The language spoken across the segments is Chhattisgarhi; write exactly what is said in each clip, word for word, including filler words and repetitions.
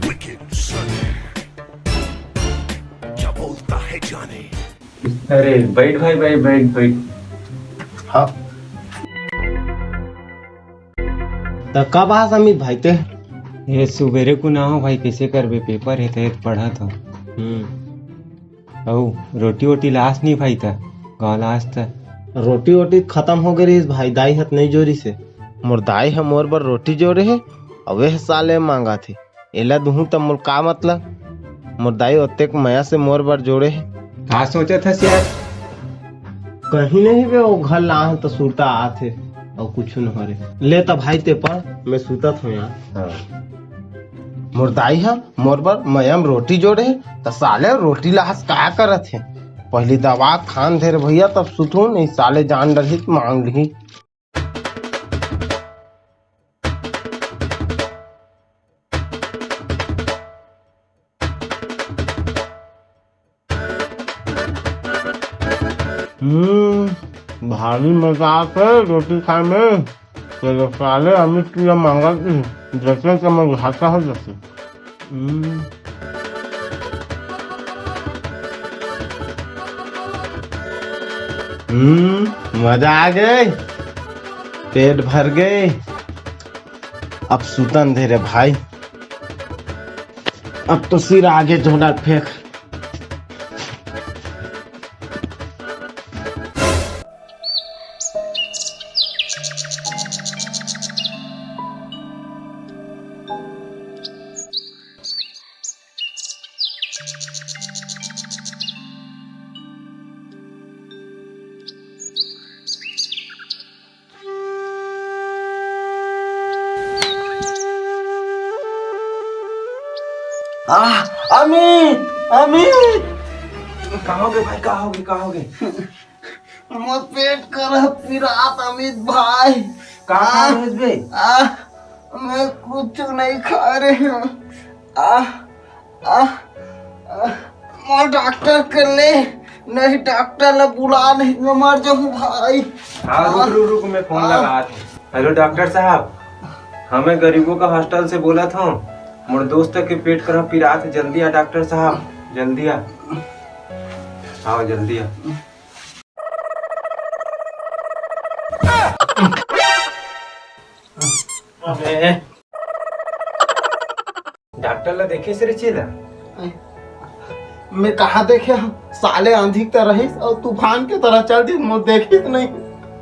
Wicked Sunday। क्या बोलता है जाने। अरे बैठ भाई, बैठ, बैठ, बैठ। हाँ। त का बहास अमित भाई ते? ये सुबेरे कुन आहो भाई, कैसे करबे, पेपर हे ते पढ़त हो। हम्म। अउ रोटी वोटी लास नहीं भाई, त गाँव लास त। रोटी वोटी खत्म हो गए रहीस भाई, दाई हत नहीं जोरिस हे। मोर दाई ह मोर बर रोटी जोरे हे, अउ वह साले मांगा थे। एला दुहूं त मोर का मतलब? मोर दाई ओतेक मया से मोर बर जोड़े हे। का सोचत हस यार? कहीं नहीं बे, वो घर ला हे त सुरता आत हे, अउ कुछ न हो रे। ले त भाई ते पढ़, मैं सुतत हूँ यार। हाँ। मोर दाई ह मोर बर मया म रोटी जोड़े हे, त साले रोटी लास का करत हे? पहली दवा खान धे रे भैया, तब सुतहूं, नहीं साले जान डरही त मांग लिही। हम्म, भारी मजा आथे रोटी खाए में। तेरे साले अमित की मांगा की जैसे कि मैं घाटा हो जैसे। हम्म। हम्म, मजा आ गए, पेट भर गए। अब सुतन दे रे भाई, अब तो सिर आगे झोला फेंक। आह, अमित, अमित। का हो गे भाई, का हो गे, का हो गे? मोर पेट करत पिरात अमित भाई। का खा रहे बे? आ, मैं कुछ नहीं खा रहे हूँ। आ, आ, आ, मोर डॉक्टर कर ले, नहीं डॉक्टर ला बुला, नहीं मैं मर जाऊँ भाई। हाँ, रुक, रुक, रुक, मैं फोन लगा। हेलो डॉक्टर साहब, हमें गरीबों का हॉस्टल से बोलत हूँ। मोर दोस्त के पेट करत पिरात हे, जल्दी आ डॉक्टर साहब, जल्दी आ। आओ, जल्दी आ। अबे। डॉक्टर ला देखे से रे चेला? मैं कहाँ देखे हूँ? साले आंधी की तरह रहिस अउ तूफान की तरह चल दिस, मोर देखिस नहीं।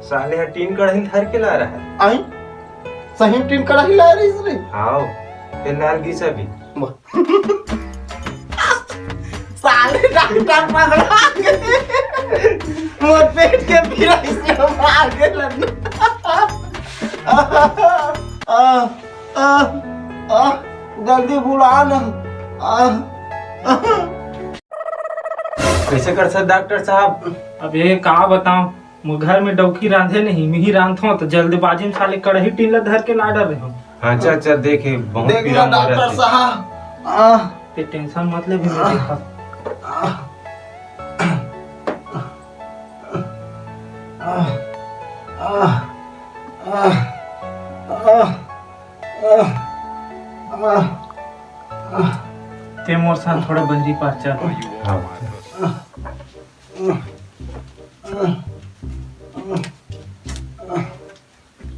साले ह टीन कड़ही धर के ला रहा है। आई? सही में टीन कड़ही ला रहिस रे? आओ, ते लाल गिस अभी। साले डॉक्टर पकड़ा के मोर पेट के पीरा इसमें मार के लड़ना। आ, आ, आ, जल्दी बुला ना। आ, आ। कैसे कर सकत डॉक्टर साहब? अब ये का बताओ, मोर घर में डौकी रांधे नहीं, मिही रांधो तो जल्दबाजी में साले कड़ही टीन ला धर के ला डर रहे हो। हाँ, अच्छा, अच्छा, देखे, बहुत देख पीरा लो मारत डॉक्टर है। साहब। आ, ते टेंशन मत ले, भी मैं देखा। आ, आ, आ, आ, आ, आ, आ, आ। ते मोर साथ थोड़ा बहरी पास चल। हाँ।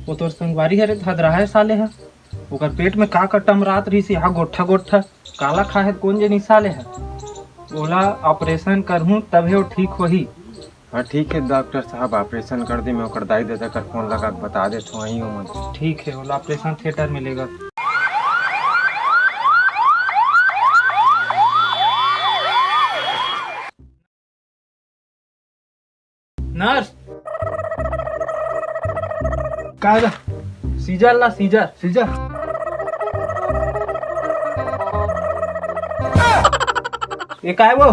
वो तोर संगवारी हरे धदराहे साले ह, ओकर पेट में का का टमरात रहिस, यहाँ गोट्ठा गोट्ठा काला खाहे कोन जनी साले ह। ओला ऑपरेशन करहूं तभे वो ठीक होही। हाँ ठीक है डॉक्टर साहब, ऑपरेशन कर दे, मैं ओकर दाई ददा कर फोन लगा के बता देत हूँ, वहीं हो मन। ठीक है, ओला ऑपरेशन थिएटर में लेगा। नर्स। का ला? सीजर ला, सीजर। सीजर? ये का है वो?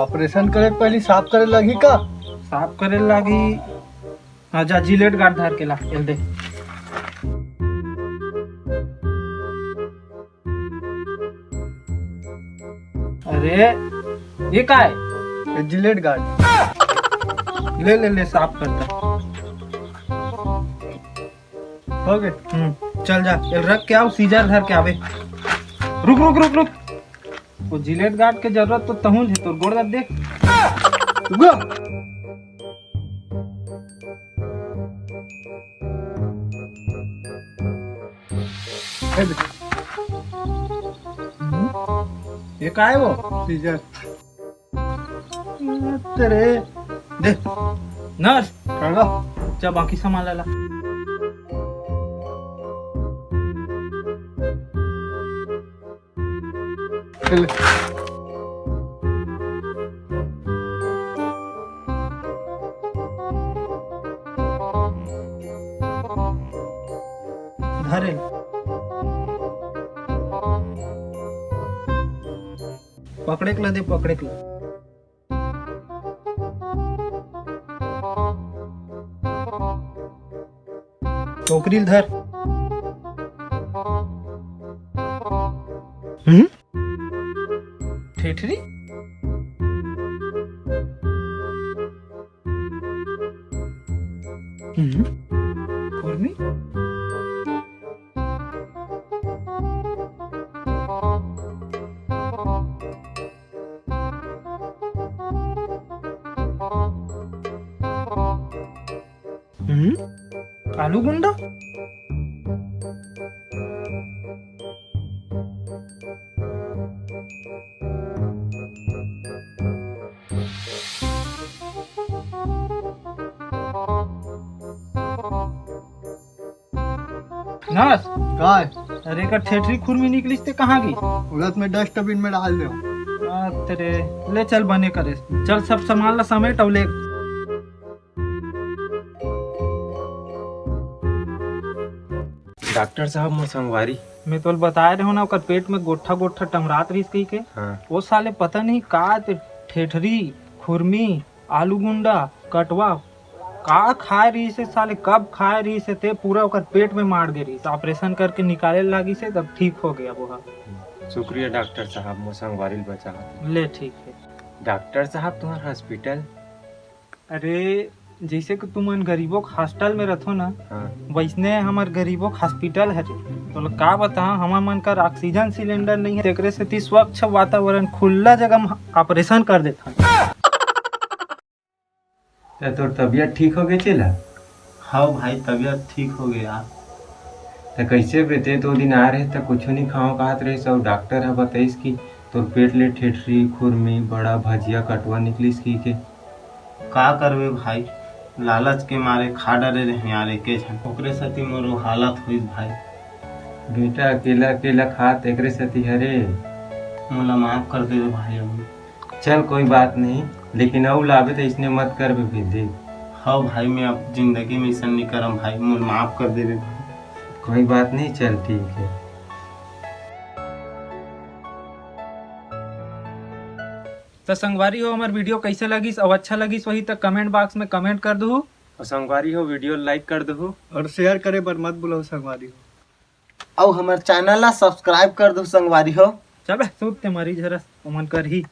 ऑपरेशन करे के पहली साफ करे लागी का? साफ करे लागी। हाँ, जा जिलेट गार्ड धर के ला, चल दे। अरे, ये का है? ये जिलेट गार्ड। ले, ले, ले, साफ करता। हो गे। हम्म, चल जा, एला रख के आव, सीजर धर के आबे। रुक, रुक, रुक, रुक। वो जिलेट गार्ड के जरूरत तो तहूँ ल हे, तोर गोड़ ल देख। रुक। ए दे। हम्म? ये का हे वो? सीजर। तेरे दे। नर्स, कागा? जा बाकी सामान ला ला। चल। धरे। पकड़े के ला दे, पकड़े के ला। टोकरी ल धर। हम्म? ठेठरी? हम्म? खुरमी? हम्म? आलू गुंडा? नर्स, काय? अरे, एकर ठेठरी खुरमी निकलिस ते कहाँ गिस? उलट में डस्टबिन में डाल दे। आ, तेरे, ले चल, बने करे। चल, सब सामान ला समेट अउ ले। डॉक्टर साहब, मोर संगवारी। मैं तोल बताए रहे हो ना, ओकर पेट में गोठा गोठा टमरात रहिस कही के। हाँ। वो साले पता नहीं का ते ठेठरी, खुरमी, आलू गुंडा, कटवा, का खाए रहिस हे साले, कब खाए रहिस हे ते, पूरा ओकर पेट में मार गे रहिस। ऑपरेशन करके निकाले लागिस हे, तब ठीक हो गया वो ह। शुक्रिया डॉक्टर साहब, मोर संगवारी ल बचावत। ले ठीक है। डॉक्टर साहब, तुम्हार हॉस्पिटल? अरे, जैसे कि तुमन गरीबों के हॉस्टल में रथो ना, हाँ। वैसने हमर गरीबों के हॉस्पिटल हरे। तो का बता, हमर मन कर ऑक्सीजन सिलेंडर नहीं है, तेकरे सेती स्वच्छ वातावरण, खुला जगह में ऑपरेशन कर देथन। त तोर तबीयत ठीक हो गए चेला? हाँ भाई, तबीयत ठीक हो गया। त कैसे बे, ते तो दिन आ रहे त कुछ नहीं खाओ कहत रहे, सब डॉक्टर ह बताइस कि तोर पेट ले ठेठरी, खुरमी, बड़ा, भजिया, कटवा निकलिस की के। का करबे भाई, लालच के मारे खा डरे रहे यार एके झन, ओकरे सेती मोर वो हालत होइस भाई। बेटा अकेला अकेला खात एकरे सेती हरे। मोला माफ कर देबे भाई अभी। चल कोई बात नहीं, लेकिन अउ लाबे त इसने मत करबे फिर देख। हाँ भाई, मैं अब जिंदगी में ऐसा नहीं करम भाई, मोला माफ कर देबे भाई। कोई बात नहीं, चल ठीक है। त संगवारी हो, हमर वीडियो कैसे लगिस? अउ अच्छा लगिस वही त कमेंट बॉक्स में कमेंट कर दहू। अउ संगवारी हो, वीडियो लाइक कर दहू। अउ शेयर करे बर मत भूलहू संगवारी हो। अउ हमर चैनल ला सब्सक्राइब कर दहू संगवारी हो। चल बे, सूत ते मरी झरस, ओमन करही।